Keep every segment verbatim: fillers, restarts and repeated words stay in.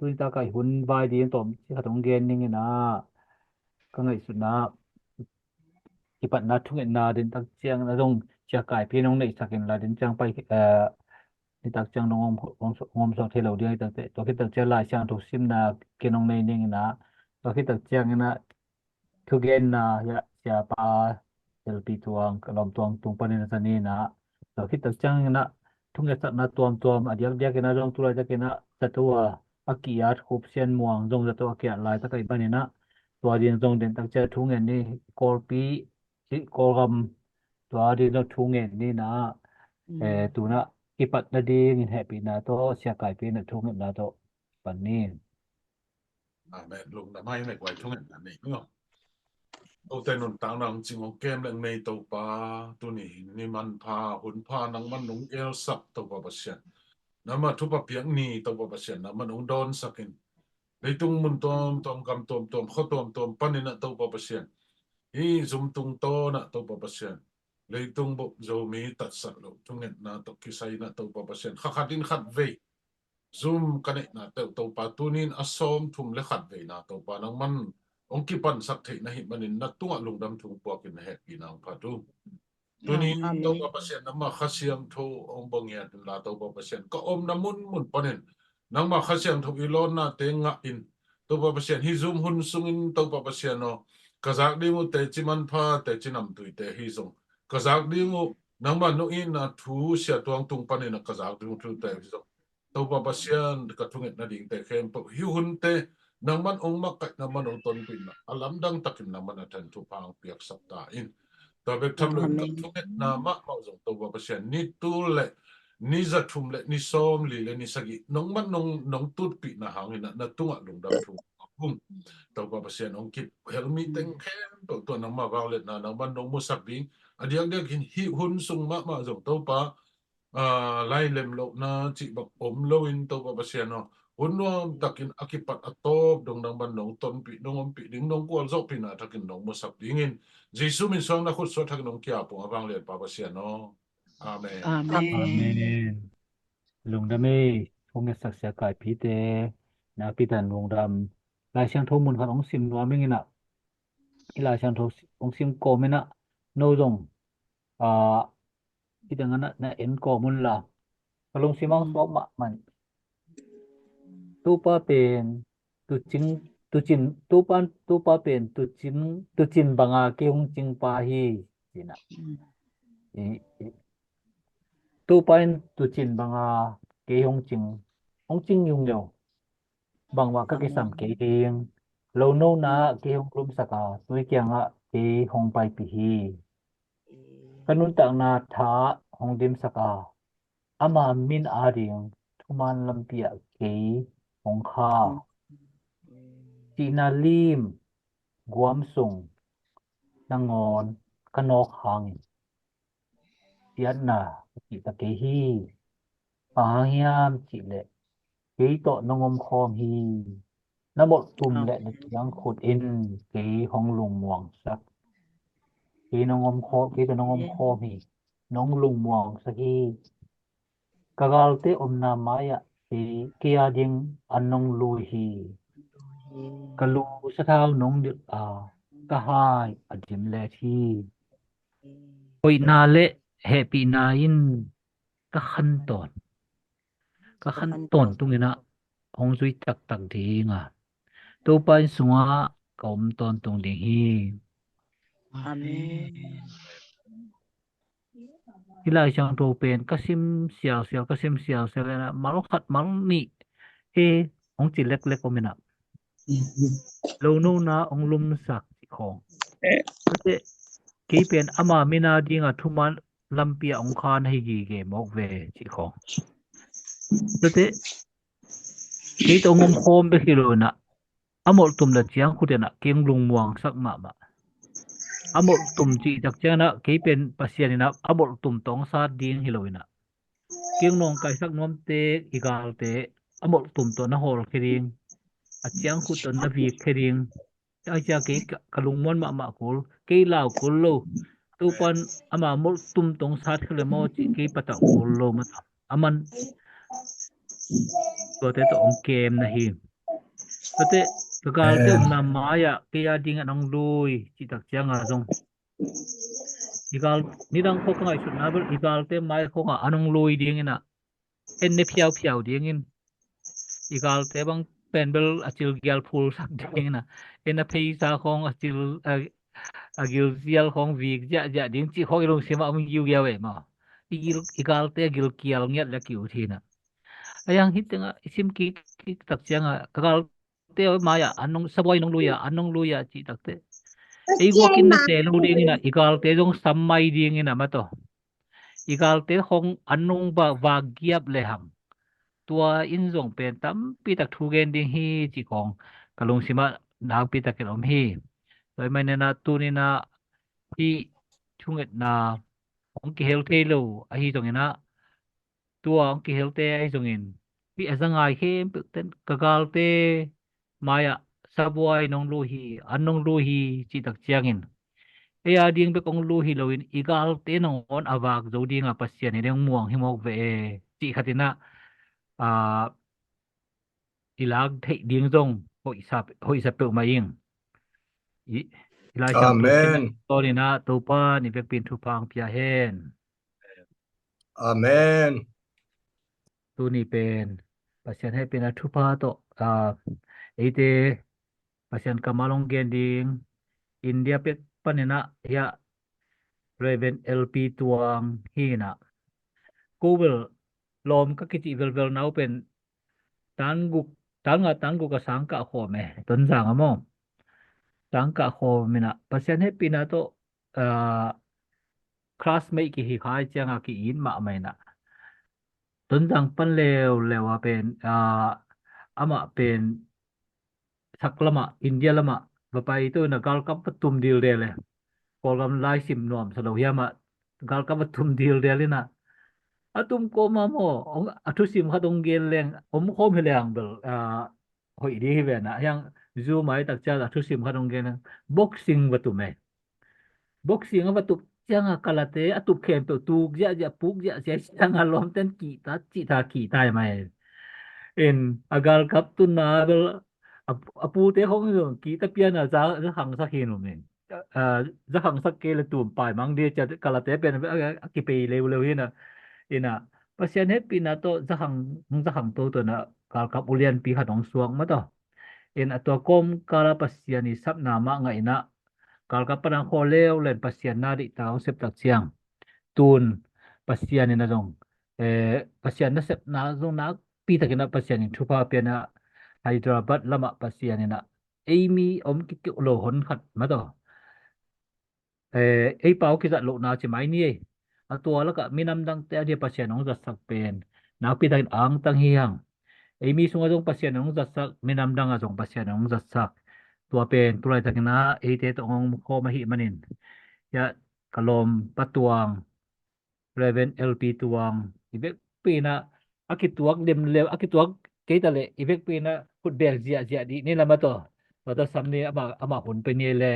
tuni tak a i hun vai ding tawm ci khat hong gen ning in ah, ka ngaihsutna kipatna thungetna den tak ciangin a zong sia kaipi nong neihsak in la den ciang pai, eh, ni tak ciang nong om, om, om suak thei lo ding hi tak teh, tua khit tak ciang Lai Siangtho simna ke nong nei ning in ah, tua khit tak ciangin ah thugenna, ya, siapa L P Tuang, ka lawm Tuang tung panin a sa ni in ah, tua khit tak ciangin ah thungetsakna tuamtuam a diakdiak in ah zong tu laitakin ah zato a, a ki-at Khup Sian Muang zong zato a ki-at laitak ahih manin ah, tua ding zong den tak ciang thungen ni, Kawlpi, ci Kawlgam, tua ding zong thungen ni in ah, eh, tu in ah kipat nadingin hehpihna tawh sia kaipi in ah thungetna tawh pan ni. Amen. Lungdam hi, mei guai thungetna nei ni aw. Tote nuntakna hong cing hong kem leng nei Topa, tuni ni manpha, hunpha nangman nong gelsak Topa Pasian. Nangma thupha piak ni Topa Pasian, nangman nong dawnsak in. Leitung mun tuamtuam, gam tuamtuam, khua tuamtuam panin ah Topa Pasian, hih Zoom tungtawn ah Topa Pasian, leitung bup Zomi tatsat loh thungetna tawh kisai in ah Topa Pasian, kha khat in khat vei Zoom ka neihna teuh Topa, tuni in a sawmthum le khat veina Topa nangman hong kipansak theih na hih manin na tungah lungdam thu puakin na hehpihna hong phat uh. Tuni in Topa Pasian, nangma Kha Siangtho hong bawlngiat in la Topa Pasian, ka omna munmun panin nangma Kha Siangtho i lawnnate ngah in, Topa Pasian, hih Zoom hun sungin Topa Pasian aw, ka zak ding uh teci manpha, teci namtui te hi zong, ka zak ding uh nangma nong itna thu Sia Tuang tung panin ah ka zak ding uh thute hi zong, Topa Pasian, ka thunget nadingte khempeuh hih hunte nangman hong makaih, nangman hong tonpih in ah, a lamdang takin nangman a then thupha hong piaksak ta in. Tua bek tham loin ka thungetna mahmah zong Topa Pasian, ni tul le ni za thum le ni sawmli le ni sagih nangman nong, nong tutpihna hangin ah na tungah lungdam thu a hung. Topa Pasian, hong kip hel mi teng khempeuh tua nangma vangliatna nangman nong musak ding, a diakdiak in hih hun sung mahmah zong Topa, aa, lailem lohna cih bang om loin Topa Pasian aw, hun nuam takin a kipat a tawp dong nangman nong tonpih, nong ompih ding, nong gualzawhpihna thakin nong musak dingin Jesu min suang na khut suah thakin nong kia pung a vanglian Pa Pasian aw. Amen. Amen. Lungdam ei, thungetsak sia kaipite, nakpi takin lungdam. Lai Siangtho mun khat hong sim nuam ing in ah, i Lai Siangtho hong sim kawm in ah, no zong, aa, i dang a na en kawm un la, ka lungsim ah hong suak mahmah in. Topa pen tucin, tucin, Topa, Topa pen tucin, tucin banga kei hong cingpa hi, ci in ah. I, i, Topa in tucin banga kei hong cing, hong cing yung leu, bangmah ka kisam kei ding. Lo nona ah kei hong lumsak a, tui kiangah kei hong paipih hi. Ka nuntakna tha hong dimsak a, ama min ading thuman lampi ah kei hong kha. Cihna lim guam sung nangawn ka nawk hangin siatna ka cihta kei hi. Bang hang hiam cihleh kei tawh nong omkhawm hi. Na molhtum le na ciangkhut in kei hong lungmuangsak. Kei nong omkhawm, kei tawh nong omkhawm hi. Nong lungmuangsak hi. Ka galte omna mai-ah kei, kei ading an nong lui hi. Ka lu sathau nong dilh a, ka hai a dim let hi. Hoihna le hehpihna in ka khan tawn, ka khan tawntung in ah hong zui taktak ding a, Topa inn sungah ka om tawntung ding hi. Amen. Hih Lai Siangtho pen ka sim siausiau, ka sim siausiau in ah, mal khat mal nih, eh, hong ci leklek om in ah, lo nona hong lumsak cih khawng. Tate, kei pen ama min ading a thuman lampi ah hong kha na hi gige mawk ve cih khawng. Tate, kei tawh hong omkhawm bek hi lo in ah, a molhtum le ciangkhut in ah kei hong lungmuangsak mahmah. A molhtum cih tak ciangin ah kei pen Pasian in ah a molhtum tawh hong sat ding hi lo in ah, kei hong nawngkaisak nuamte i galte a molhtum tawh na hawlkhia ding, a ciangkhut tawh na vikkhia ding. Ahi ciang kei ka, ka lungmuan mahmah kul, kei lau kul lo. Topan ama molhtum tawh hong sat khia leh maw cih kei patauh kul lo mah. Aman tuate tawh hong kem na hi. Tua teh ka galte umna mai-ah kei a dingin an hong lui cih tak ciangin zong, i gal, nidang khawng ka ngaihsutna bel i galte mai khawngah an hong lui dingin ah, en ne phiauphiau dingin, i galte bang pen bel a cilgial phulsak dingin ah, en a pheisa khawng a cil, a, a gilzial khawng vik ziahziah ding cih khawng i lungsimah om giugiau e maw. I gil, i galte a gilkial ngiat le a kiut hi na. A yang hi tengah i sim kik, kik tak ciangah ka galte mai-ah an hong, sabuai nong lui-ah, an hong lui-ah cih tak teh, ei guakin na se lo dingin ah, i galte zong sam mai dingin ah mataw. I galte khawng an hong va, va giap le hang, tua in zong pen tampi tak thu gen ding hi cih khawng ka lungsimah nakpi takin om hi. Tua ahih manin ah tuni-in ah hih thungetna hong kihel thei lo ahi zongin ah, tua hong kihelte ahi zongin, hih a za ngai khempeuh ten ka galte mai-ah sabuai nong lui hi, an nong lui hi cih tak ciangin, ei a ding bek hong lui hi loin i galte nangawn a vak zo dinga Pasian in hong muang hi mawk ve e cih khat in ah, a, i lak theih ding zong hoihsa, hoihsa peuhmah ing. I, i Lai Siangtho, Amen, tawnin ah Topa in i vekpi in thupha hong pia hen. Amen. Tuni pen Pasian hehpihna thupha tawh, a, eite Pasian kammal hong gen ding India pek panin ah hiah Reverend L P Tuang hi in ah, ko bel lawm ka kicih velvel na uh pen tan guk, tan nga tan guk a sang kah khawm e, Tonzang ah maw. Sang kah khawm in ah Pasian hehpihna tawh, a, classmate kihi kha ahih ciangin ki-it mahmah in ah, Tonzang pan leuleu a pen, a, amah pen sak lamah, India lamah va pai to in ah galkap va tum dildel e. Kawlgam lai sim nuamsa lo hiam ah galkap va tum dildel in ah, a tum kawma maw, hong, a thusim khat hong gen leng, om khawm hi leng bel, a, hoih ding hi ve na. Hiang Zoom ah i tak ciang a thusim khat hong gen leng, boxing va tum e. Boxing a va tup ciangin kalate a tup khempeuh tuk ziahziah, puk ziahziah ciangin lawmten kihta, cihta, kihta mai. In a galkap tunna bel a, a pute khawng zong kihta pian a za, za khangsak hi nuam in. A, za khangsak kei le tum pai mang ding cia kalate pen a, a, a kipei leuleu hi na. In ah Pasian hehpihna tawh za khang, za khang toto in ah galkap ulianpi khat hong suak mataw. In a tua kawmkal ah Pasian i sapna mah ngah in ah galkap pan a khawl leuleu in Pasian na deihtak hong sep tak ciang, tun Pasian in ah zong, eh, Pasian nasepna zong nakpi takin ah Pasian in thupha pia in ah Hyderabad lamah Pasian in ah ei mi om kikeuh lo hon khat mataw, eh, ei pau kizat lohna ci mai ni ei. A tua lakah minam dangte a dia Pasian hong zatsak pen nakpi takin angtang hi hang. Ei mi sungah zong Pasian hong zatsak, minam dangah zong Pasian hong zatsak. Tua pen tu laitakin ah eite tawh hong om khawm ahih manin, hiah ka lawmpa Tuang, Reverend L P Tuang, i vekpi in ah a kituak lemlem, a kituak kei ta leh i vekpi in ah khut beng ziahziah dih ni lam a tawh. Tua tawh sam ni, amah, amah hun pe ni le.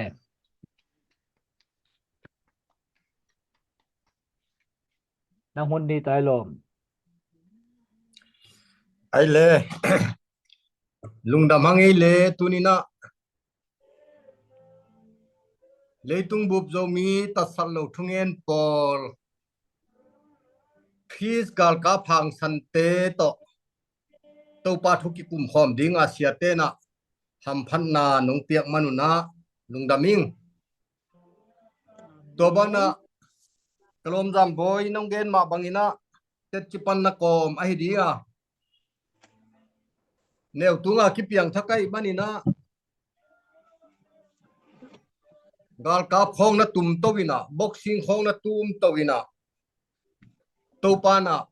Nang hun ni tai lawm. Ai le. Lungdam hang ei le, tuni in ah leitung bup Zomi tatsat lo thungen pawl, Khrist galkap hangsante tawh Topa thu kikum khawm ding a siate in ah hamphatna nong piak man un ah lungdam ing. Tua banah ka lawm Zam Bawi nong gen mah bangin ah tetci panna kawm ahi ding a, neu tunga kipiang thak ahih manin ah galkap khawng na tum to in ah, boxing khawng na tum to in ah, Topa in ah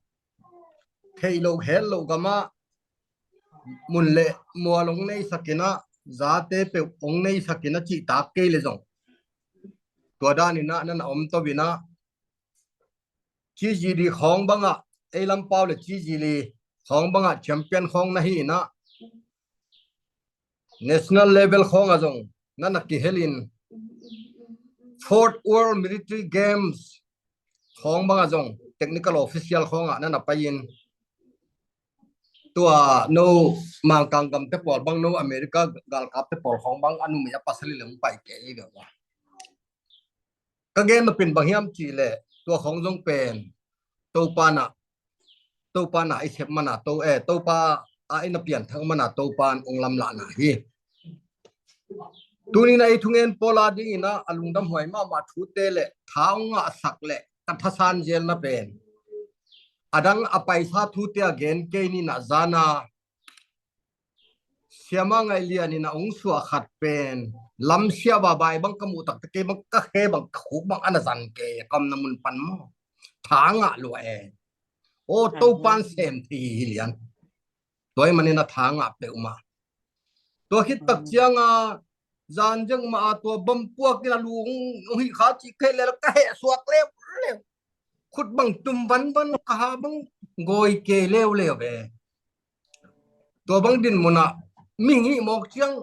theih loh het loh gamah mun le mual hong neisak in ah, zate peuh hong neisak in ah cihtak kei le zong, tua danin ah na na om to in ah, C G D khawng bangah, ei lampau le C G D khawng bangah champion khawng na hi in ah, national level khawngah zong na na kihel in, Fourth World Military Games khawng bangah zong technical official khawngah na na pai in, tua no Mangkang gamte pawl bang, no America galkapte pawl khawng bang a numei a pasal i leng pai kei hi ve ua. Ka gen na pen bang hiam cih leh tua khawng zong pen Topa na, Topa na i sep mana to, eh, Topa a i na pianthak mana Topa in ong lamlahna hi. Tuni na i thungen pawl a dingin a lungdam huai mahmah thute leh tha ong ngahsak leh ka thasan zel na pen, a dang a paisa thute a gen kei ni na zana Siama Ngaih Lian in a ong suah khat pen lamsia vabai bang ka muh takte kei bang ka khe bang ka khuk bang a na zan kei a kamna mun pan maw. Tha ngah lua e. Aw, Topan sem thei hi lian. Tua i manin a tha ngah peuhmah. Tua khit tak cianga zan zeng mah a tua bampuak in a lu ong hih kha cih kei leh ka heh suak leuleu. Khut bang tum vanvan, ka ha bang gawi kei leuleu ve. Tua bang din munah mihing hih mawk ciang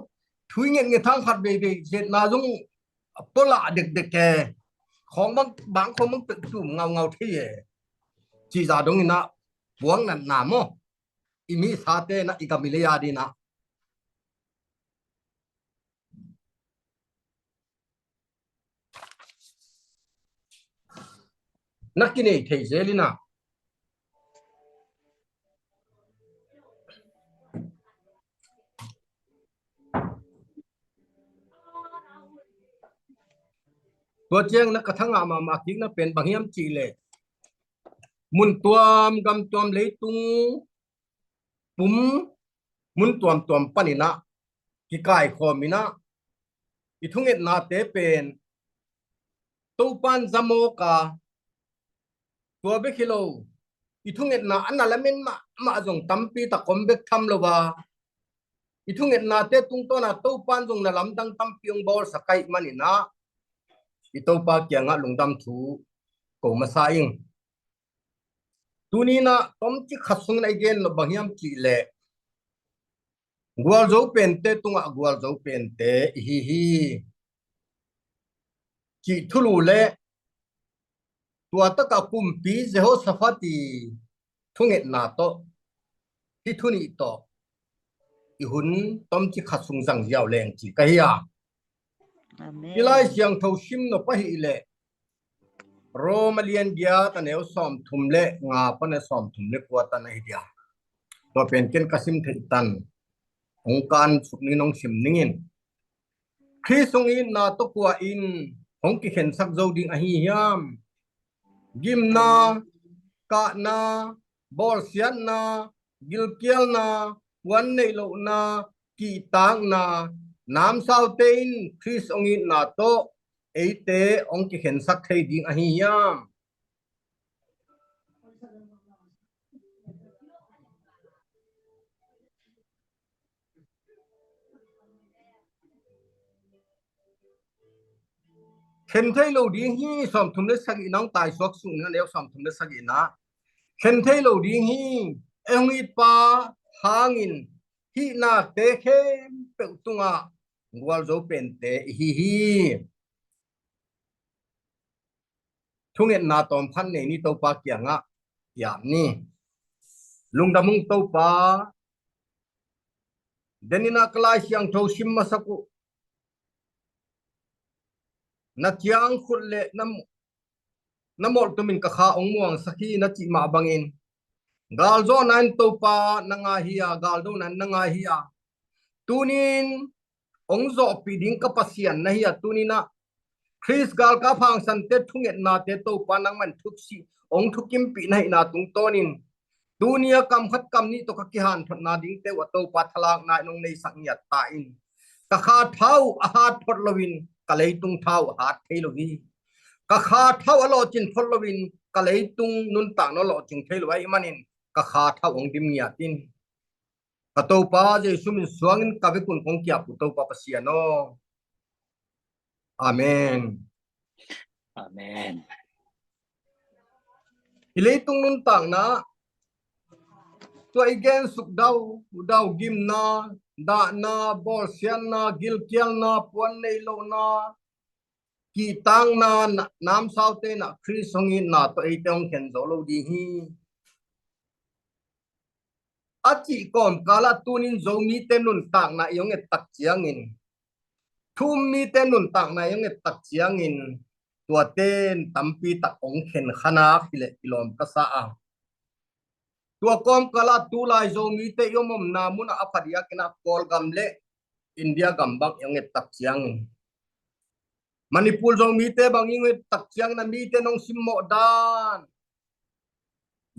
thui ngetnget hang khat veivei zetna zong polah dekdek e. Khawng bang bang khawng bang pek tum ngaungau thei e. Cih zah dongin a puang natna maw, i mi sate na i gam i lei a dinah na kinei thei zel inah. Tua ciang na ka tha ngah mahmah kik na pen bang hiam cih leh mun tuam gam tuam leitung pum mun tuamtuam paninah kikaikhawm inah i thungetnate pen Topan zamawk a, tua bek hi lo, i thungetna a na lamen mahmah zong tampi tak om bek tham lo a, i thungetnate tungtawna Topan zong na lamdang tampi ong bawlsak ahih maninah i Topa kiangah lungdam thu ko masa ing. Tuninah tomcik khat sungin a i gen lo bang hiam cih leh gualzo pente tungah gualzo pente i hi hi cih thulu le tua takah kumpi Jehoshaphat i thungetna tawh hih thunih tawh i hun tomcik khat sung zangziau leng ci ka hi a. Amen. I Lai Siangtho sim nop ahih leh Rom a lian giat a neu sawmthum le nga pan a sawmthum le kua tan ahi dia. Tua pen ken ka sim theih tan hong kan suk ning, hong sim ningin. Khrist hong itna tawh kua in hong kikhensak zo ding ahi hiam? Gimna, kahna, bawlsiatna, gilkialna, puan neih lohna, kihtakna, namsaute in Khrist hong itna tawh eite hong kikhensak thei ding ahi hiam? Khen thei lo ding hi, sawmthum le sagihna hong taisuak sung ning a neu sawmthum le sagihna. Khen thei lo ding hi, ei hong itpa hangin hih nakte khempeuh tungah gualzo pente i hi hi. Thungetna tawm khat nei ni, Topa kiangah kiam ni. Lungdam ung Topa. Deninah ka Lai Siangtho sim masak uh. Na ciang khut le na, na mawlh tumin ka kha hong muangsak hi na cih mah bangin galzawhna in Topa na ngai hi a, galdona in na ngai hi a. Tunin hong zawhpih ding ka Pasian na hi a, tuninah Khrist galkap hangsante thungetnate Topa nangman thuksi hong thukimpih na hihna tungtawnin tunia kam khat kam nih tawh ka kihanthotna dingte uh a Topa thalakna in hong neisak ngiat ta in. Ka kha thau a hat phot loin ka leitung thau a hat thei lo hi. Ka kha thau a lawhcin phot loin ka leitung nuntakna lawhcing thei lo ahih manin ka kha thau hong dim ngiat in. Ka Topa Jesu min suangin ka vekun kong kiap uh Topa Pasian aw. Amen. Amen. I leitung nuntakna tua i gensuk dau dau gimna, dahna, bawlsiatna, gilkialna, puan nei lohna, kihtakna, namsaute na Khrist hong itna tawh eite hong khen zo lo ding hi. A cih kawmkal ah tunin Zomite nuntakna i hong et tak ciangin, thu-um mite nuntakna i hong et tak ciangin, tuate in tampi tak hong khen kha nak hi leh kilawm ka sa a. Tua kawmkal ah tulai Zomite i om omna mun ah a phadiak in ah Kawlgam le India gam bang i hong et tak ciangin, Manipur Zomite bang i hong et tak ciangin ah mite in hong simmawh dan,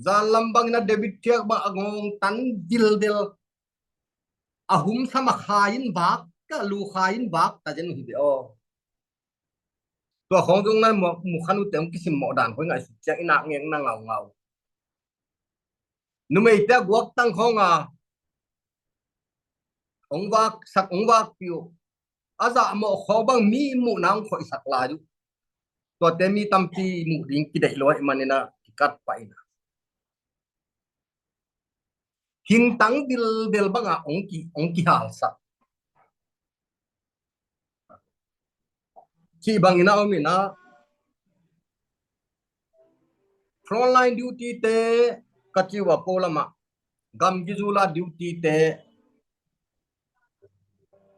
zan lam bangin ah David Thiak bang a ngawng tan dildel, a humsam a khai in vak, ka lu khai in vak ta zen hi ve aw. Tua khawng zong na mu, mu khan uh teh hong kisimmawh dan khawng i ngaihsut ciang i nak ngeng na ngaungau. Numeite a guaktang khawng a hong vaksak, hong vakpih uh, a zahmawh khawng bang mi muhna hong khoihsak lai uh. Tuate mi tampi muh ding kideih lo ahih manin ah kikat pah in ah, hingtang dildel bangah hong ki, hong kihalsak. Cih bangin ah om in ah, frontline duty te ka cih uh a, ko lamah gamgi zula duty te,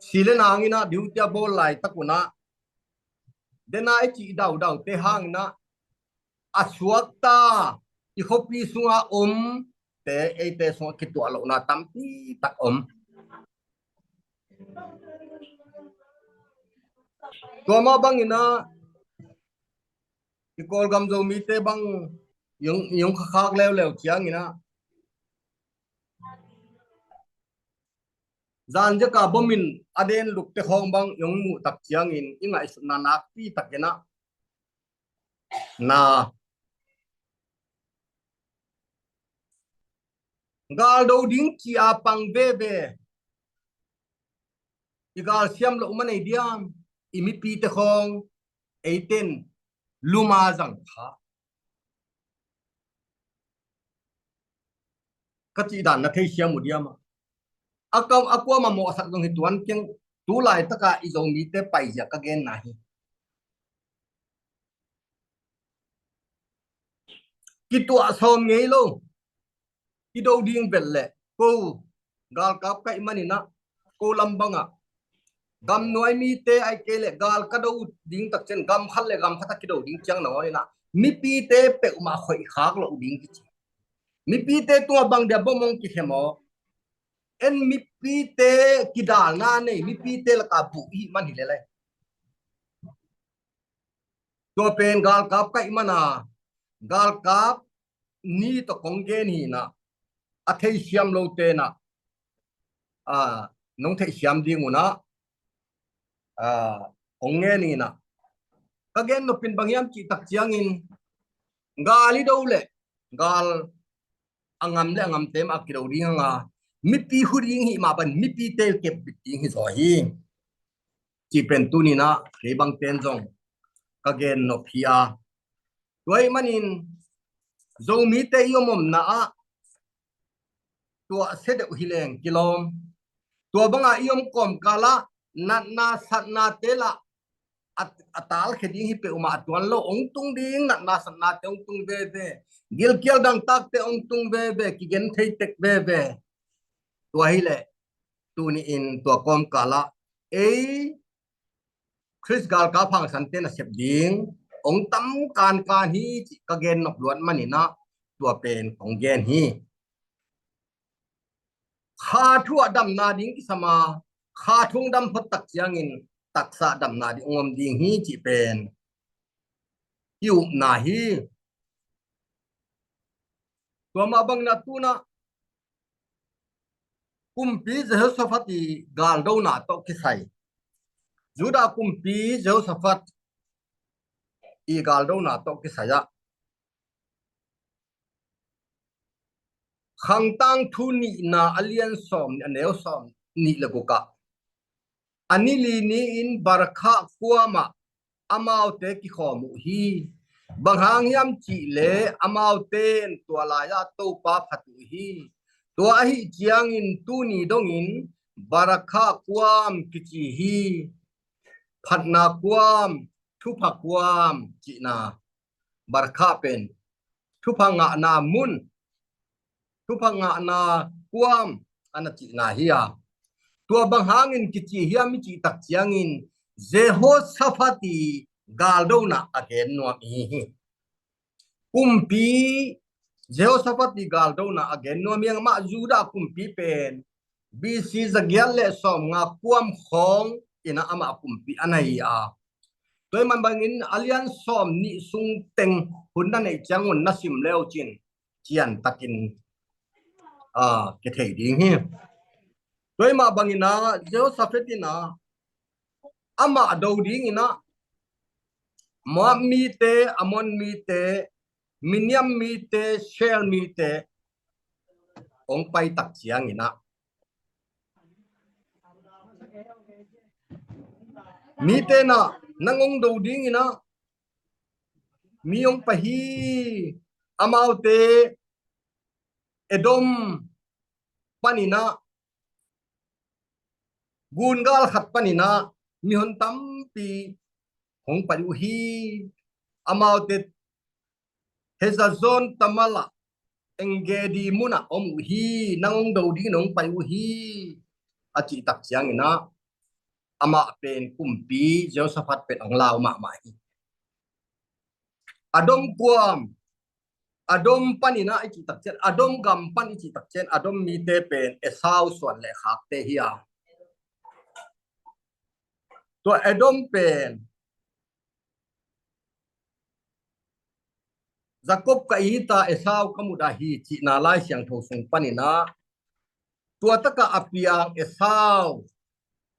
si le nang in ah duty a bawl laitak un ah, dena i cih daudau te hangin ah a suakta, i khuapi sunga om te, eite sungah kituah lohna tampi tak om. Tua mah bangin ah i Kawlgam Zomite bang i hong, i hong khakhak leuleu ciangin ah, zan ziaka bom in a den lukte khawng bang i hong muh tak ciangin i ngaihsutna nakpi takin ah, na, galdo ding ci a pang veve, i galsiam loh man ei diam, i mipite khawng eite in luma zang kha, ka cih dan na theisiam uh diam a? A kam, a kuamah mawhsak zong hi tuan keng, tu laitaka i Zomite paizia ka genna hi. Kituah sawm ngei lo, i do ding vet leh, ko galkap ka hih manin ah, ko lam bangah gamnuai mite ahih kei leh gal ka do ding tak ciang gam khat le gam khat a kido ding ciang nangawn in ah, mipite peuhmah khoihkhak loh ding kici. Mipite tungah bang dia bom hong kikhem aw? En mipite kidalna nei, mipite laka buh i hih man hi leh lai. Tua pen galkap ka hih mana, galkap ni tawh kong gen hi in ah, a theisiam lote in ah, a, nong theihsiam ding un ah, a, kong gen hi in ah, ka gen nop in bang hiam cih tak ciangin, gal i do leh gal a ngam le a ngamte mah a kido ding hang a, mipi hu ding hih mah bang mipite kepbit ding hi zaw hi, cih pen tuni in ah kei bangten zong ka gen nop hi a. Tua ahih manin Zomite i om omna ah tuahsia deuh hi leng kilawm. Tua banga i om kawmkal ah natna satnate lah a, a talkhia ding hi peuhmah a tuan lo, hong tung ding, natna satnate hong tung veve, gilkial dangtakte hong tung veve, kigen thei tek veve. Tua hi leh tuni in tua kawmkal ah ei Khrist galkap hangsan te nasep ding hong tam kankan hi cih ka gen nop luat manin ah tua pen kong gen hi. Kha thu ah damna ding kisam a, kha thu hong dam phot tak ciangin taksa damna ding hong om ding hi cih pen i upna hi. Tua mah bangin ah tu-in ah kumpi Jehoshaphat i galdona tawh kisai, Judah kumpi Jehoshaphat i galdona tawh kisai ah, Khang Tangthu nihna a lian sawm nih, a neu sawm nih le guk ah, a ni li ni-in Barakha kuam ah amaute kikhawm uh hi. Bang hang hiam cih leh amaute in tua lai-ah Topa phat uh hi. Tua ahih ciangin tuni dongin Barakha kuam kici hi. Phatna kuam, thupha kuam cihna. Barakha pen thupha ngahna mun, thupha ngahna kuam, a na cihna hi a. Tua bang hangin kici hiam i cih tak ciangin Jehoshaphat i galdona a gen nuam i hi. Kumpi Jehoshaphat i galdona a gen nuam i, amah Judah kumpi pen B C zagiat le sawmnga kuam khawng ina amah kumpi a na hi a. Tua ahih man bangin a lian sawm nih sung teng hun na neih ciangun na sim leu cin cian takin, ah, kithei ding hi. Tua ahih mah bangin ah Jehoshaphat in ah amah do dingin ah Moab mite, Ammon mite, Midian mite, Seir mite hong pai tak ciangin ah mite na nang hong do dingin ah mi hong pai hi. Amaute Edom panin ah gun gal khat panin ah mihon tampi hong pai uh hi. Amaute Hazazon Tamar ah, En-gedi munah om uh hi, nang hong do dingin hong pai uh hi, a cih tak ciangin ah amah pen kumpi Jehoshaphat pen hong lau mahmah hi. Edom kuam, Edom panin ah i cih tak ciang, Edom gam pan i cih tak ciang, Edom mite pen Esau suan le khakte hi a. Tua Edom pen Jakob ka it a, Esau ka mudah hi cihna Lai Siangtho sung panin ah tua takah a piang Esau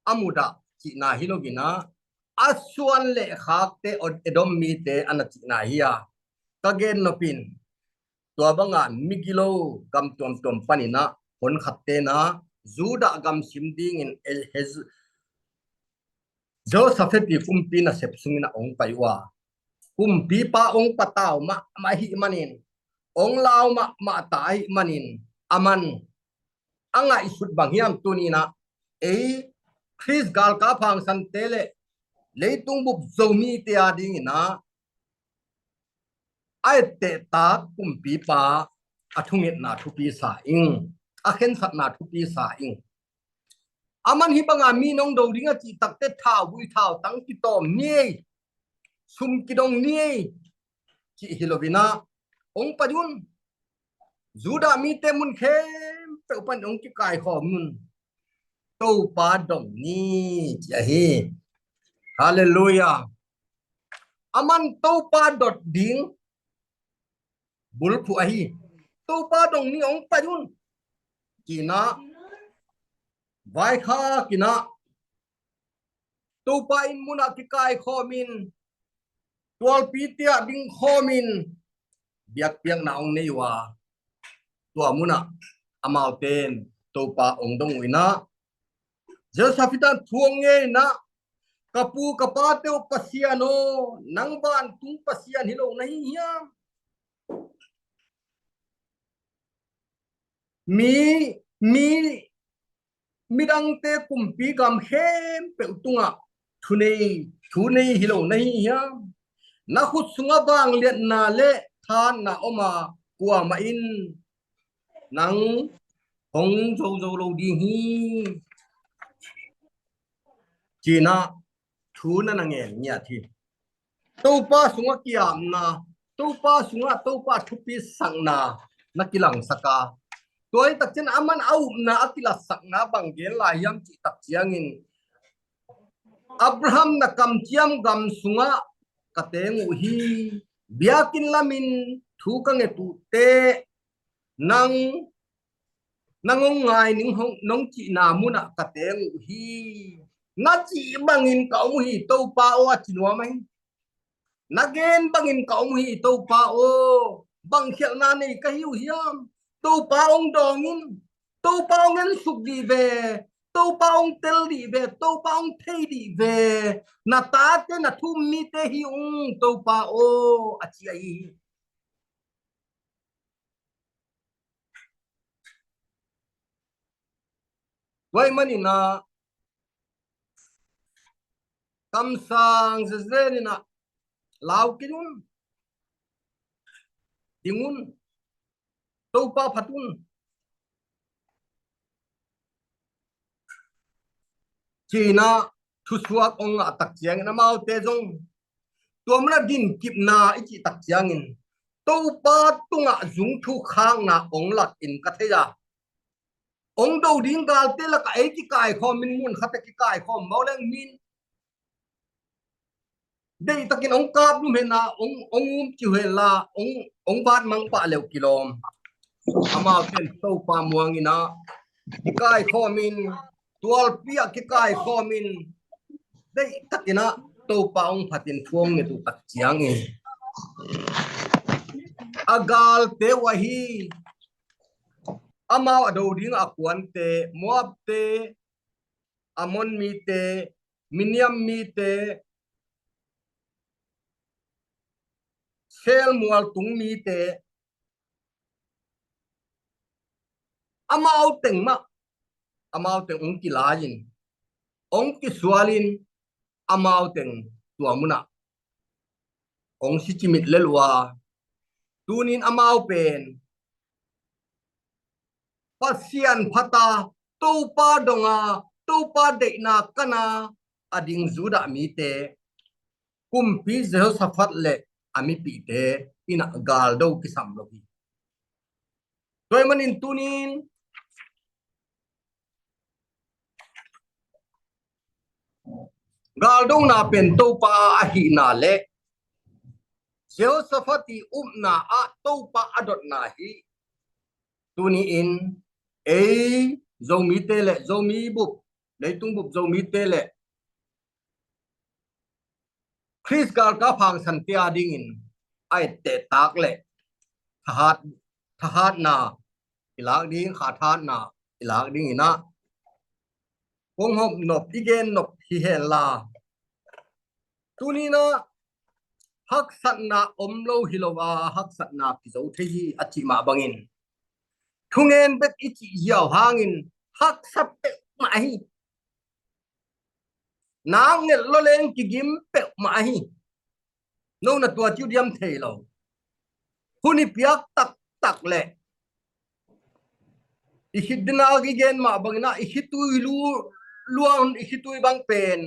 a mudah cihna hi lo-in ah a suan le khakte Edom mite a na cihna hi a. Ka gen nop in tua banga migilo gam tuamtuam panin ah hon khatte na Judah gam sim dingin Hez- Jehoshaphat i kumpi nasep sungin ah hong pai uh a, kumpipa hong patau mahmah ahih manin, hong lau mahmah ta ahih manin, aman a ngaihsut bang hiam tuni-in ah ei Khrist galkap hangsante le leitung bup Zomite a dingin ah a ettehtak kumpipa a thungetna thupi sa ing, a khensatna thupi sa ing. Aman hih banga mi nong do ding a cih takteh thauvui thautang kitawm ni ei, sum kidong ni ei cih hi lo-in ah hong pai un. Judah mite mun khempeuh pan hong kikaikhawm un. Topa dong ni ci ahi. Halleluiah. Aman Topa dot ding bulphuh ahi. Topa dong ni hong pai un ci-in ah vaikhak in ah Topa inn munah kikaikhawmin tualpi tiah dingkhawmin biakpiakna hong nei uh a, tua munah amaute in Topa hong dong uh in ah Jehoshaphat in thu hong ngen in ah, ka pu ka pate uh Pasian aw, nang vantung Pasian hi lo na hi hiam? Mi, mi, midangte kumpi gam khempeuh tungah thu nei, thu nei hi lo na hi hiam? Na khut sungah vangliatna le thahatna om a, kuamah in nang hong zo zo lo ding hi, ci-in ah thu na na ngen ngiat hi. Topa sungah ki-apna, Topa sungah Topa thupisakna na kilangsak a, tua hi takciang aman a upna a kilatsakna bang gen lai hiam cih takciangin, Abraham na kamciam gam sungah ka teng uh hi. Biakinn lamin thu ka nget uh teh nang, nang hong ngai ning hong, nong cihna munah ka teng uh hi. Na cih bangin ka om uh hi Topa aw, a ci nuam ahi. Na gen bangin ka om uh hi Topa aw. Bang khialhna nei ka hi uh hiam? Topa hong dawng in, Topa hong ensuk dih ve, Topa hong tel dih ve, Topa hong thei dih ve. Na tate, na thu-um mite hi ung Topa aw, a ci ahi hi. Tua ahih manin ah kamsang zezen in ah lau kei un, ding un, Topa phat un. ci-in ah thusuak hong ngah tak ciangin amaute zong tua munah din kipna i cih tak ciangin Topa tungah zung thuk khakna hong lakin ka thei a, hong do ding galte lakah ei kikaikhawm in, mun khat ah kikaikhawm mawk leng min deihtakin hong kap lum hen la, hong, hong um kiu hen la, hong, hong vat mang pah leuh kilawm. Amaute in Topa muang in ah kikaikhawm in, tualpi ah kikaikhawm in, deihtakin ah Topa hong phatin thu hong nget uh tak ciangin a galte uh ahi, amau a do ding a kuante, Moabte, Ammon mite, Midian mite, Seir mual tung mite, amau teng mah, amau teng hong kilai-in, hong kisualin, amau teng tua munah hong si cimit lel uh a, tunin amau pen Pasian phat a, Topa dong a, Topa deihna kan a a ding Judah mite, kumpi Jehoshaphat le a mipihte in ah galdo kisam lo hi. Tua ahih manin tunin galdona pen Topa ahihna le Jehoshaphat i upna ah Topa a dotna hi. Tuni-in ei Zomite le Zomi bup, leitung bup Zomite le Khrist galkap hangsan tia dingin a etteh tak le thahat, thahatna i lak ding, kha thahatna i lak dingin ah kong hop nop, i gen nop hi hen la, tuni-in ah haksatna om lo hi lo a, haksatna kizo thei hi a cih mah bangin thungen bek i cih ziau hangin haksa peuhmah hi. Nak ngelh lo leng kigim peuhmah hi. No na tua ciu diam thei lo. Hun i piak taktak le i khit dina i gen mah bangin ah i khitui lu-, luang, i khitui bang pen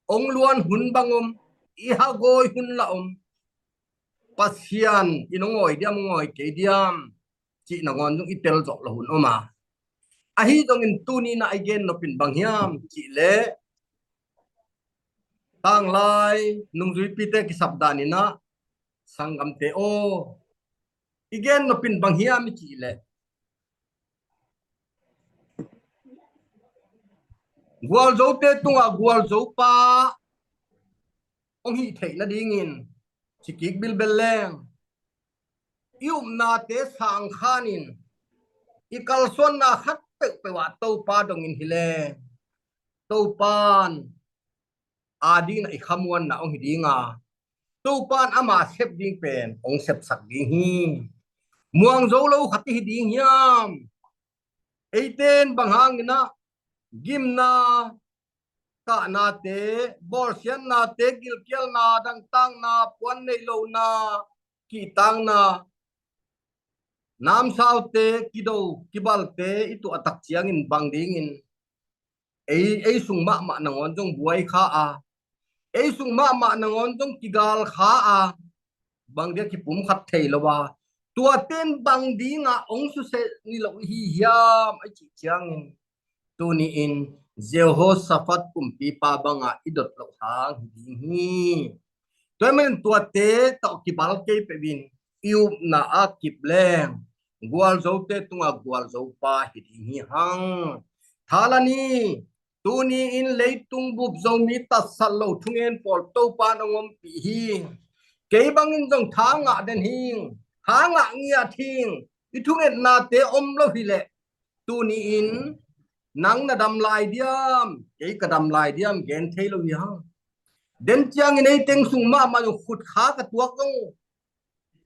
hong luan hun bang om, i hagawi hun la om. Pasian in hong awi diam, hong awi kei diam cih nangawn zong i tel zawh lo hun om a. Ahi zongin tuni-in ah i gen nop in bang hiam cih leh, tanglai nungzuipite kisap danin ah, sanggamte aw, i gen nop in bang hiam i cih leh, gualzote tungah gualzopa hong hih theih nadingin, ci kik bilbel leng, i upnate sang khanin, i kalsuanna khat peuhpeuh ah Topa dongin hi leng, Topan adingin ah i khamuanna hong hi ding a, Topan ama sep ding pen hong sepsak ding hi. Muang zo lo khat i hi ding hiam? Eite in bang hangin ah gimna, kahnate, bawlsiatnate, gilkialna, dangtakna, puan nei lohna, kihtakna, namsaute, kido kibalte i tuah tak ciangin bang dingin ei, ei sung mahmah nangawn zong buai kha a, ei sung mahmah nangawn zong kigal kha a, bang dia kipum khat thei lo a, tuate in bang dinga hong susia ni lo i hi hiam a i cih ciangin, tuni-in Jehoshaphat kumpipa banga i dot loh hang hi ding hi. Tua ahih manin tuate tawh kibal kei peuh in, i upna a kip leng gualzote tungah gualzopa hi ding hi hang. Tha la ni, tuni-in leitung bup Zomi tatsat lo thungen pawl Topa in hong ompih hi. Kei bangin zong tha ngah den hing, tha ngah ngiat hing, i thungetnate om lo hi leh, tuni-in nang na dam lai diam, kei ka dam lai diam gen thei lo hi hang. Den ciangin ei teng sung mahmah zong khut kha ka tuak zong,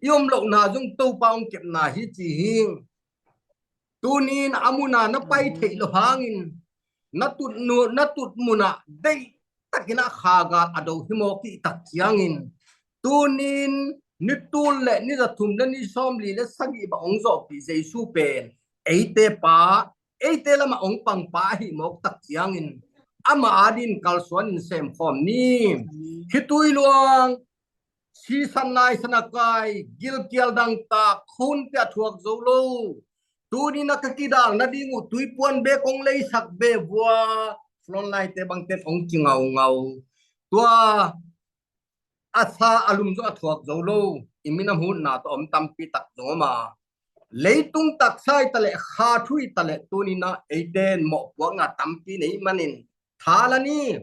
i om lohna zong Topa hong kepna hi ci hi. Tuni-in a muna na pai theih loh hangin, na tut nu-, na tut munah deihtakin ah khagal a do hi mawk i tak ciangin, tuni-in ni tul le ni za thum le ni sawmli le sagih bang hong zawhpih Jesu pen eite pa, eite lamah hong pangpa ahi mawk tak ciangin, ama adin kalsuan in semkhawm ni. Khitui luang, sisan naisan a kai, gilkial dangtak, khunte a thuak zo lo. Tuni na ka kidal nading uh tuipuan bek hong leisak be vua, frontline te bangte hong kingaungau. Tua a sa a lum zo a thuak zo lo, i minam hutna tawh om tampi tak zong om a. Leitung taksa i taleh, kha thu i taleh, tuni na eiten mawhpuakna tampi nei manin, tha la ni,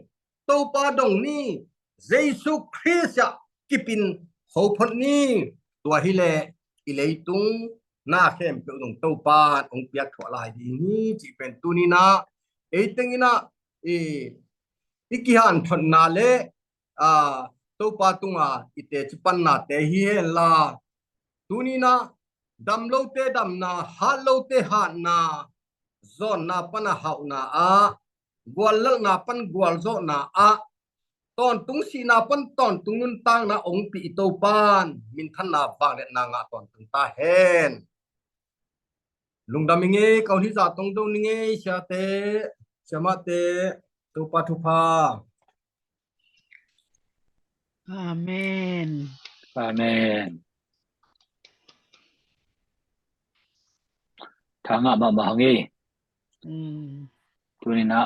Topa dong ni, Jesu Khrist ah kipin hophot ni, tua hileh i leitung na khempeuh zong Topa hong piak thuah lai ding hi, cih pen tuni na eiteng ina i, i kihanthawnna le, a, Topa tunga i teci pannate hi henla. Tuni na damlote damna, hatlote hatna, zawnna pana hauhna ah, guallalhna pan gualzawhna ah, tawntung sihna pan tawntung nuntakna hong pih i Topan minthanna vangliatna ngah tawntung ta hen. Lungdam i ngei, ka hun hi zah tong do ni ngei, siate, siamahte, Topa thupha. Amen. Amen. Thangah mahmah hang i. Mm. Tuni na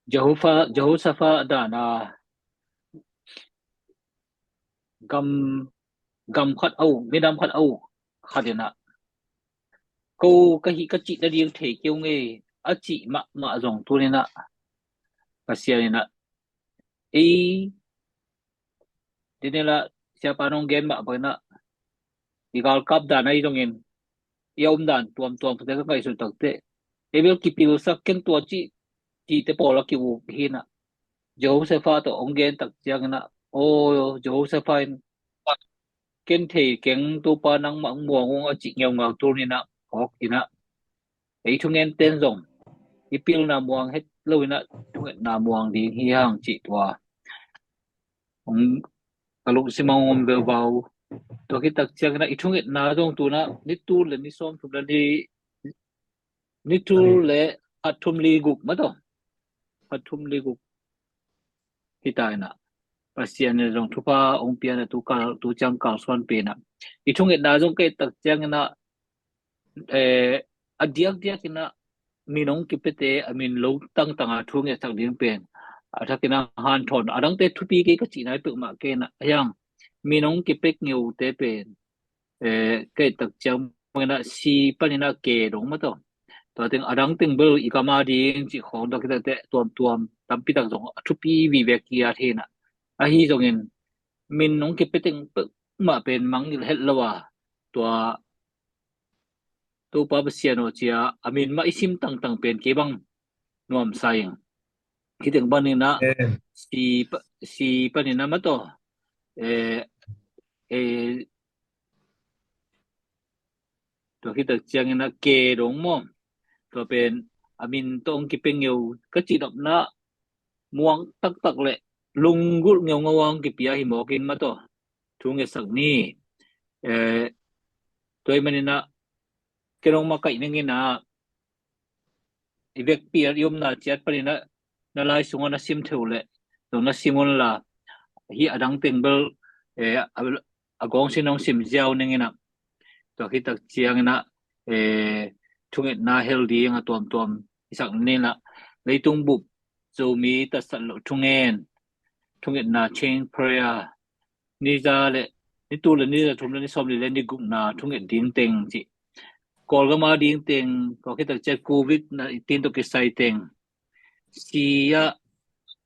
Jehofa-, Jehoshaphat dana gam, gam khat au, midam khat au, khat ina, ko ka hih ka cih nading thei keu ngei, a cih mahmah zong tuni na Pasian ina, ei, Daniel ah siapa nong gen mah bangin ah, i galkap dan ahi zongin, i a om dan tuamtuam pute ka ngaihsut takte, ei bel kipilsak keng tua cih, cihte pawl a ki-uk hi na. Jehoshaphat tawh hong gen tak ciangin ah, o, Jehoshaphat in, ken thei keng, Topa nangmah hong muang ung a cih ngeungau tunin ah, awk in ah, ei thungen ten zong i pilna muang het lo in ah, thungetna muang ding hi hang cih tua hong ka lungsim ah hong om veu vau. Tua khit tak ciangin ah i thungetna zong tun ah ni tul le ni sawmthum le ni, ni tul le khat thum li guk mah tawh, khat thum li guk hi ta in ah, Pasian in zong thupha hong pia in ah, tu kal, tu ciang kalsuan pen ah, i thungetna zong ka et tak ciangin ah, eh, a diakdiak in ah min hong kipiate a min lo tangtang a thu ngetsak ding pen a thakin ah hanthawn, a dangte thupi kei ka cihna hi peuhmah kei in ah, a hiang min hong kipia ngeute pen, eh, ka et tak ciang bangin ah C panin ah K dong mah tawh, tua teng a dang teng bel i gam a ding cih khawng tua khit tak teh tuamtuam tampi tak zong a thupi vive kiat hi in ah, ahi zongin min hong kipia teng peuhmah pen mangngilh het lo a, tua Topa Pasian aw ci a a min mah i sim tangtang pen kei bang nuamsa ing. Hih teng panin ah, amen, C pa-, C panin ah mah tawh, eh, eh, tua khit tak ciangin ah K dong maw, tua pen a min tawh hong kipia ngeu ka cih nopna, muang taktak le lunggulh ngeungau a hong kipia hi mawk in mah tawh thu ngetsak ni. Eh, tua ahih manin ah ken hong makaih ning in ah, i vekpi a i omna ciat panin ah na lai sungah na sim thei uh leh zong na sim un la, hih a dang teng bel, eh, a, a gawng sin hong sim ziau ning in ah, tua khit tak ciangin ah, eh, thungetna hel ding a tuamtuam i sak ni in ah, leitung bup Zomi tatsat loh thungen, thungetna chain prayer, ni za le, ni tul le ni za thum le ni sawmli le ni gukna thunget ding teng cih. Kawlgam a ding teng, tua khit tak ciang Covid nineteen tawh kisai teng, C ah,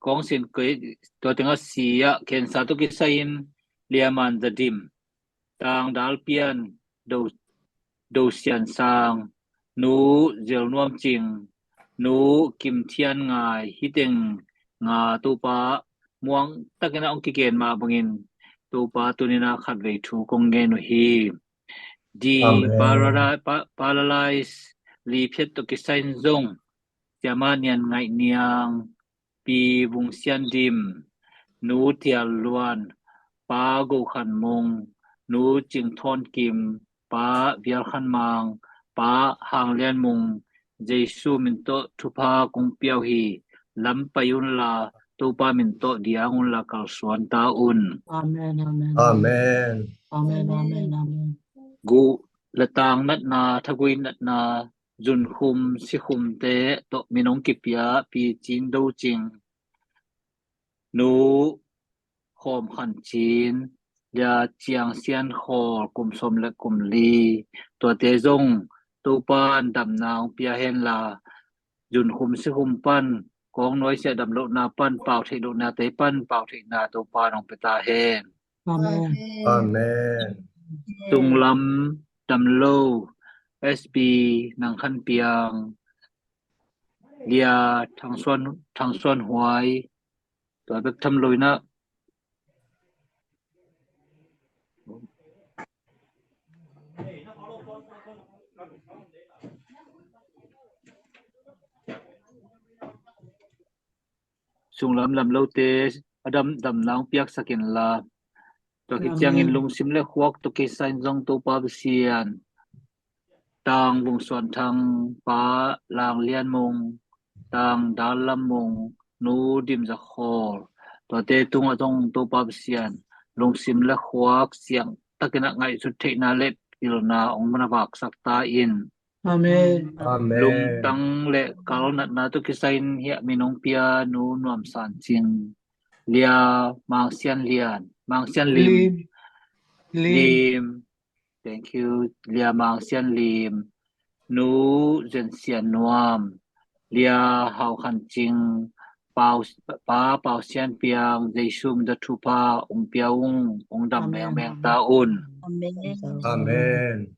kawng sin kei, tua teng ah C ah cancer tawh kisai in Liaman Za Dim, Tang Dal Pian, Do, Do Sian Sang, Nu Zel Nuam Cing, Nu Kim Thian Ngai, hih teng nga Topa muang takin ah hong kigen mah bangin Topa tuni in ah khatvei thu kong ngen uh hi. D, amen, parala-, pa-, paralyze, liphiat tawh kisai in zong, Siama Nian Ngaih Niang, Pi Vung Sian Dim, Nu Tial Luan, Pa Go Khan Mung, Nu Cing Thawn Kim, Pa Vial Khan Mang, Pa Hang Lian Mung, Jesu min tawh thupha kong pia uh hi. lam pai unla, Topa min tawh diang unla kalsuan ta un. Amen, amen. Amen. Amen, amen, amen. Guh le tang natna, thagui natna, zunkhum sikhumte tawh min hong kipia Pi Cin Do Cing, Nu Khawm Khan Cin, Lia Ciang Sian Khawl, kum sawm le kum li, tuate zong Topa in damna hong pia henla, zunkhum sikhum pan, kawng nuaisiah damlohna pan, pau theih lohnate pan pau theihna Topa in hong pia ta hen. Amen. Amen. Sunglam damlo S B Nang Khan Piang, Lia Thang Suan, Thang Suan Huai, tua bek tham lo inah, sunglam damlote a dam, damna hong piaksak inla, tua khit ciangin lungsim le khuak tawh kisai in zong Topa Pasian, Tang Vung Suan Thang, Pa Lang Lian Mung, Tang Dal Lam Mung, Nu Dim Za Khawl, tuate tungah zong Topa Pasian, lungsim le khuak siang takin a ngaihsut theihna le pilna hong na vaksak ta in. Amen. Amen. Lungtang le kal natna tawh kisai in hiah min hong pia Nu Nuam San Cing, Lia Mang Sian Lian, Mang Sian Lim. Lim. Lim. Thank you. Lia Mang Sian Lim, Nu Zen Sian Nuam, Lia Hau Khan Cing, Pau, Pa Pau Sian Piang, Jesu min tawh thupha hong pia ung, hong dam mengmeng ta un. Amen. Amen.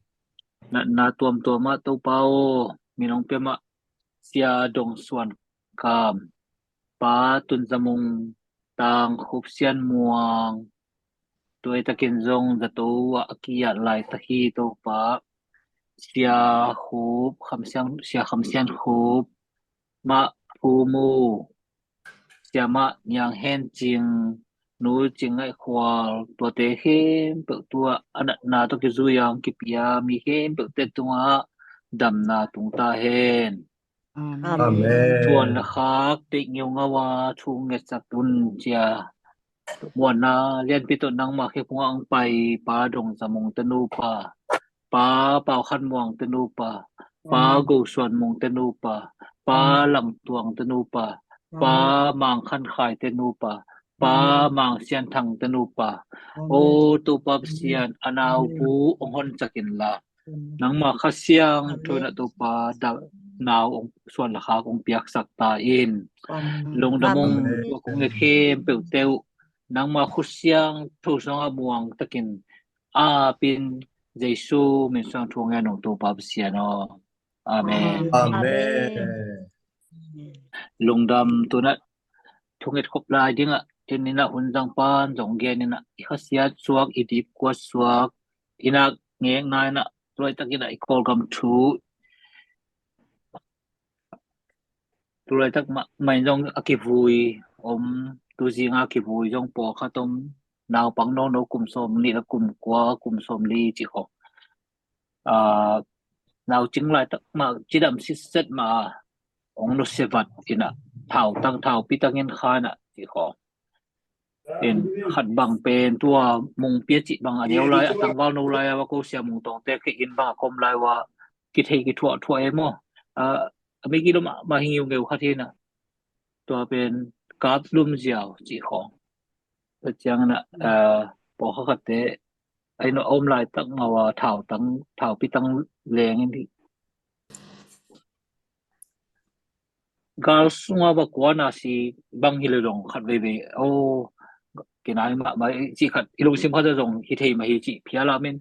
Natna tuamtuam ah Topa aw, min hong pia mah Sia Dong Suan Kam, Pa Tun Za Mung, Tang Khup Sian Muang, tua hi takin zong zato ah a ki-at laitak hi Topa, Sia Khup, Kham Sian, Sia Kham Sian Khup, Mah Phu Mu, Siamah Niang Hen Cing, Nu Cing Ngaih Khual, tuate khempeuh tu-ah a natna tawh kizui-a hong kipia mi khempeuhte tungah damna tung ta hen. Amen. Suan le khak teih ngeungau a thu ngetsak un cia. Muanna lianpi tawh nangmah khe phungah hong pai Pa Dong Za Mung te nupa, Pa Pau Khan Muang te nupa, Pa Go Suan Mung te nupa, Pa Lang Tuang te nupa, Pa Mang Khan Khai te nupa, Pa Mang Sian Thang te nupa. O Topa Pasian, a naubu hong honsak inla, nangmah Kha Siangtho in a Topa, nau suan le khak hong piaksak ta in. Lungdam ung. Tua kong nget khempeuhte uh nangmah khut siangtho sungah muang takin apin Jesu min suang thu ngen ung Topa Pasian aw. Amen. Amen. Lungdam. Tunah thunget khop lai dingah, tuninah hun zang pan zong geninah i khasiat suak, i dipkuat suak, i nak ngekna inah, luaitakinah i Kawlgam thu, tu laitak mah, mah in zong a kivui om, tu zinga kivui zong pawlkhat om, naupang nono kum sawm nih le kum kua, kum sawm li cih khawng. Ah, naucing laitak mah cidam sitset mah a, hong nusia vat inah, thautang, thaupi tangin kha inah cih khawng. In khat bang pen tua Mung Pia cih bang a neu lai, a tangval no lai a, va ko Sia Mung Tawngte khe inn bang a kom lai ua, kithei kithuah thuah e maw. Ah, a mi kilo mah, mah hi ngeungeu khat hi inah. Tua pen Kap Lum Ziau cih khawng. Tua ciang inah, ah, pawlkhat khatte a inn a om laitak ngau a, thautang, thaupi tang leng in hi. Gal sunga va kuana si bang hi le dong khat veivei, o, kinai mahmah cih khat, i lungsim khat a zong hi thei mah hi cih phial a min.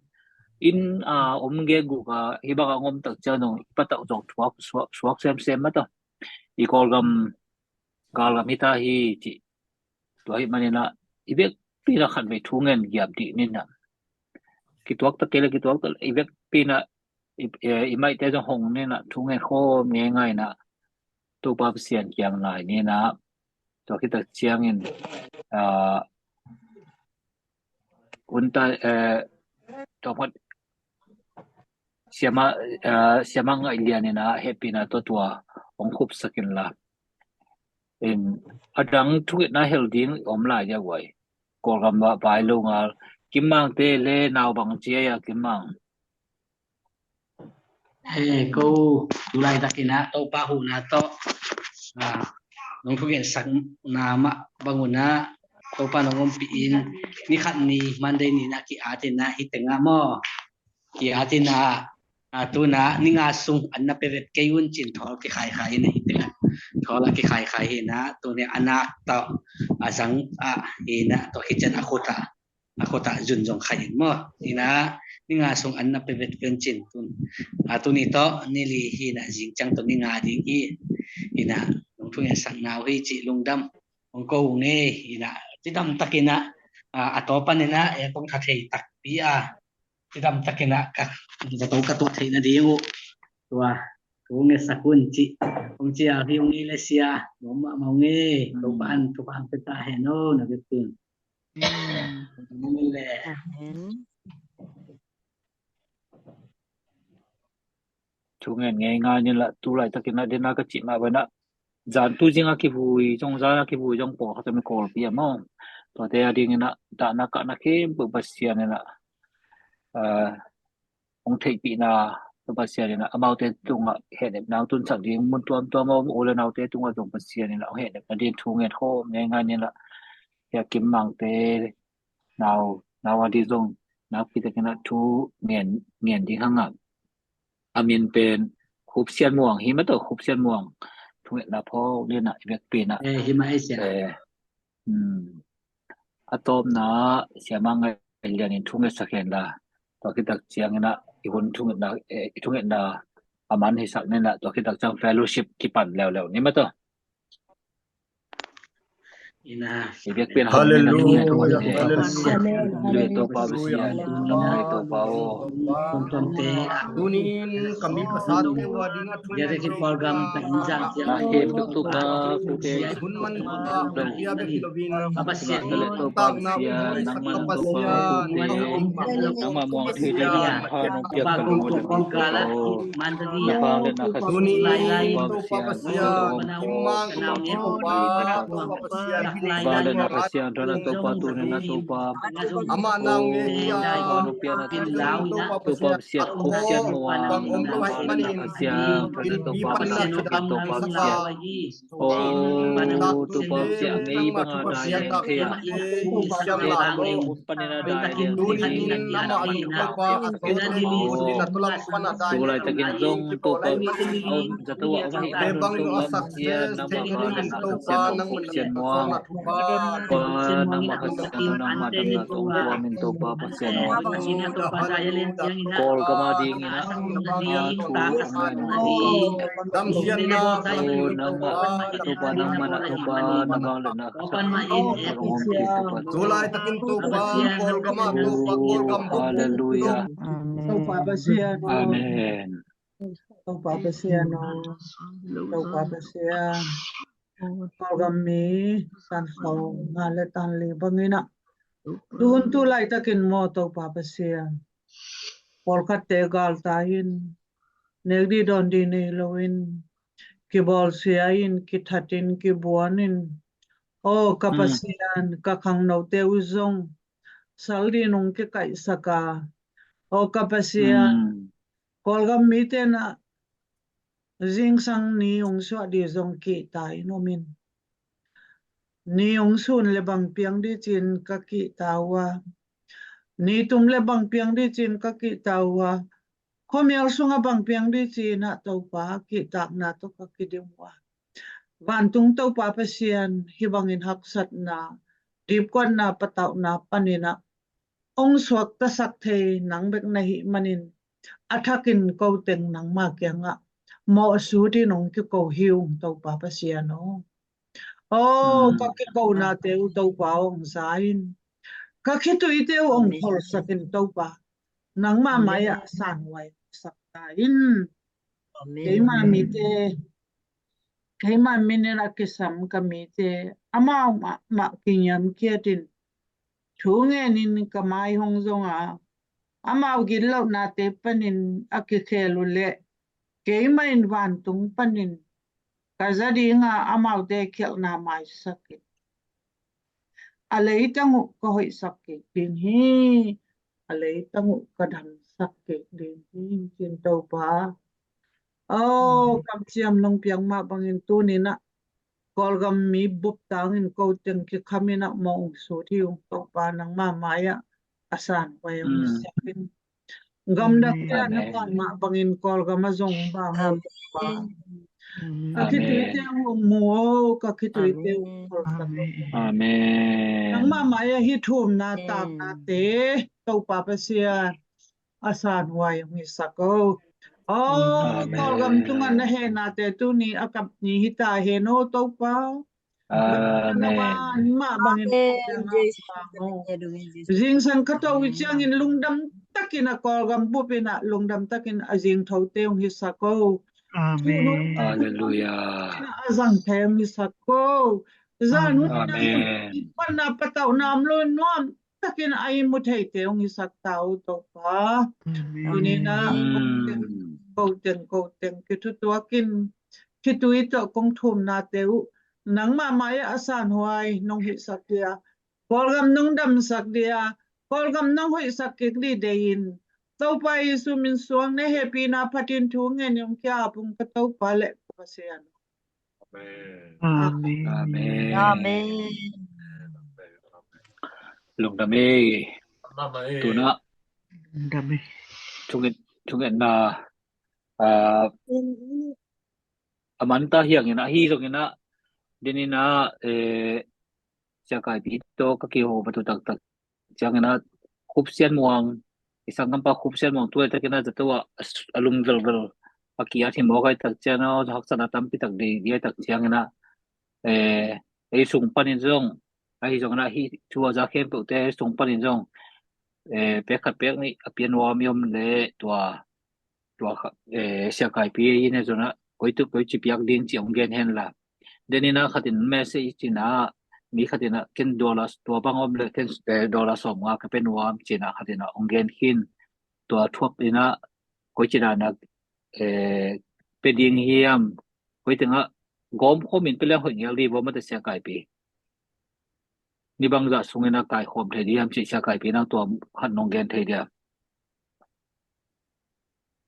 Inn a om gegu ka, hih bang a ngom tak ciang zong i patauh zong thuak, suak, suak semsem mah ta. I Kawlgam, galgam hi ta hi cih. Tua hi maninah, i vekpi inah khat vei thu ngen giap dih ninah. Kituak ta kei le kituak ta le, i vekpi inah, i, i, i maite zong hong ninah, thu ngen khawm ngei ngai inah, Topa Pasian kiang nai ninah. Tua khit tak ciangin, ah, hun ta, eh, tua phat Siamah, eh, Siamah Ngaih Lian inah, hehpihna tua tua hong khupsak inla. In, a dang thungetna hel ding om lai dia guai. Kawlgam vai lo ngal. Kim Mangte le nau bang cia a Kim Mang. He, ko, tulai takin ah Topa huhna tawh, ah, nong thungetsak na mah bangun ah Topa nong ompih in, ni khat ni Monday ni na ki-atin ah hi tengah maw. Ki-atin ah, ah, tuna ni nga sung an na pevet kei un cin thawl kikhaikhai in ah hi tengah. Thawl a kikhaikhai hi na, tuni a nak tawh a zang ah hi na, tawh khician a khut ah a khut ah zun zong khai in maw. Hi na, ni nga sung an na pevet kei un cin tun. A tuni tawh ni li hi na, zing ciang tawh ni nga ding hi. Hi na, nong thungetsak na uh hi cih lungdam hong ko uh nge. Hi na, cidam takin ah, a, a tawpan in ah, e kong tha thei takpi a. Cidam takin ah, ka, zato ka tuah theih nading uh. Tua, thungetsak un cih. Kong cia hi ung i le sia, nuam mahmah ung e. Topa in, Topa in pia ta hen o, na biakinn. Amen. Thungen ngei ngai ni la, tu laitakin ah dena ka cih mah bana. Zan tu zing a kivui, zong zan a kivui, zong pawlkhat a mi kawlpi a maw. Tuate a dingin ah, dahna kahna khempeuh Pasian in ah, ah, hong theihpihna, Pasian in ah, amaute tungah hehnepna hong tunsak ding, mun tuamtuam a om u le naute tungah zong Pasian in ah, hong hehnepna ding thu ngen khawm ngei ngai ni la. Hia Kim Mangte, nau, nau a ding zong, nau kitakin ah thu ngen, ngen ding hang a. A min pen Khup Sian Muang, hi mah tawh Khup Sian Muang. Thungetna phawk ding ah, i biakpi in ah. Eh, hi mah ei sia. Eh, hmm. A tawpna, Sia Mang Ngai Lian in thungetsak hen la. Tua khit tak ciangin ah, i hun thungetna, eh, i thungetna a man hisak ning ah, tua khit tak ciang fellowship kipan leuleu ni mah tawh. Ina. I biakpian hau ning ah, Hallelujah, hallelujah, hallelujah. Topa Pasian, Topa aw. Tunin ka mi ka sate uh a ding a thu ngen, Topa, na him tuk Topa, kute hun man Topa, pia bek hi loin, Topa Pasian, nangman Topa, kute nangmah muang thei ding a nong pha nong piak ka lungdam Topa aw. Na vang le na kha, tunin Topa Pasian, Topa Pasian, Kim Mang, Topa Pasian, vang le na kha sian thana Topa, tunin na Topa, amah nau nge hi a, nong piakna Topa Pasian, Khup Sian Muang, vang le na kha sian thana Topa, na Topa Pasian. Oh, Topa Pasian, ngei bang a dai leng thei a. Ngei bang a hun panin a dai leng thei ding. Tu laitakin zong Topa, zato a om ahih manin Topa Pasian, nangmah vang le na kha sian, Khup Sian Muang. Pa, nangmah kha sian, nangmah damna tawh hong tuam in Topa Pasian aw. Kawlgam a dingin ah, a thu hong ngen Topa. Damsiatna, oh, nangmah, Topa, nangmah na Topa, na vang le na kha sian, nangmah hong om thei Topa. Tu laitakin Topa, Kawlgam ah Topa, Kawlgam. Hallelujah. Amen. Topa Pasian aw. Amen. Topa Pasian aw. Topa Pasian. Kawlgam mi tan sawm nga le tan li bangin ah, tun tu laitakin maw Topa Pasian, pawlkhatte galtai in, nek dih dawn dih nei loin, kibawlsia in, kithat in, kibuan in, aw ka Pasian, ka khangnote uh zong sal dih nong kikaihsak a, aw ka Pasian, Kawlgam mite na zingsang ni hong suah dih zong kihta in om in. Ni hong sun le bang piang dih ci-in ka kihta uh a, ni tum le bang piang dih ci-in ka kihta uh a, khuamial sungah bang piang dih ci-in ah Topa kihtakna tawh ka kidim uh a, vantung Topa Pasian, hih bangin haksatna, dipkuatna, patauhna panin ah hong suaktasak thei nang bek na hih manin, a thakin ko teng nangma kiangah mawhsut in hong kiko hi ung Topa Pasian aw. Aw, ka kikonate uh Topa aw hong za in, ka khituite uh hong pholsak in Topa, nangma mai-ah sanhuaisak ta in. Keima mite, keima min in a kisam ka mite, amau mahmah kiniamkhiat in, thu ngenin ka mai hong zong a, amau gitlohnate panin a kikhel uh leh, keima in vantung panin ka za dinga amaute khialhna maisak in. A leitang uh ka hoihsak kik ding hi. A leitang uh ka damsak kik ding hi, ci-in Topa. Oh, kamciam nong piak mah bangin tuni-in ah Kawlgam mi bup tangin ko teng kikham in ah mawh ung sut hi ung Topa, nangma mai-ah a sanhuai ung hisak in. Gamdang te ah na bang mah bangin Kawlgam ah zong bang ung Topa. Ka khitui te uh hong mu o, ka khitui te uh hong kholsak o. Amen. Nangma mai-ah hih thumna takna te Topa Pasian a sanhuai hong hisak o. Oh, Kawlgam tungah na hehna te tuni a kap ni hi ta hen o Topa. Amen. Mah bangin zingsang ka to uh ciangin lungdam takin a Kawlgam bup in ah lungdam takin a zingtho te hong hisak o. Amen. Hallelujah. A zang thei hong hisak o. Zan hun in ah mun i panna patauhna om lo nuam takin a i mu thei te hong hisak ta o Topa. Tuni-in ah ko teng ko teng kithutuakin khitui tawh kong thumna te uh nangma mai-ah a sanhuai nong hisak dia, Kawlgam nong damsak dia, Kawlgam nong hoihsak kik dih deih in. Topa Jesu min suang na hehpihna phatin thu ngen ung, ki-ap ung ka Topa le ka Pasian. Amen. Amen. Lungdam ei. Tuna thungetna a man ta hiangin ah, hi zongin ah, denin ah, eh, Sia Kaipi tawh ka kiho batu taktak ciangin ah, Khup Sian Muang, i sanggampa Khup Sian Muang tu laitakin ah zato ah a lung velvel a ki-at hi mawk a, i tak ciangin ah haksatna tampi tak dei dei a, i tak ciangin ah, eh, ei sung panin zong, ahi zongin ah hih thu a za khempeuhte ei sung panin zong, eh, pek khat pek nih a pia nuam i om leh tua tua kha, eh, Sia Kaipi in ah zong ah koi tu koi ci piak ding ci hong gen hen la. Denin ah khatin message cih ah mi khatin ah ken dollar tua bang om le ken, eh, dollar sawmnga ka pe nuam cih ah khatin ah hong gen khin. Tua thuap in ah koi ci dan ah, eh, pe ding hiam, koi teng ah gawm khawm in pe leng hoih ngel dih vo mate Sia Kaipi. Ni bangzah sungin ah kaikhawm thei dih hiam cih Sia Kaipi nang tua khat nong gen thei dia.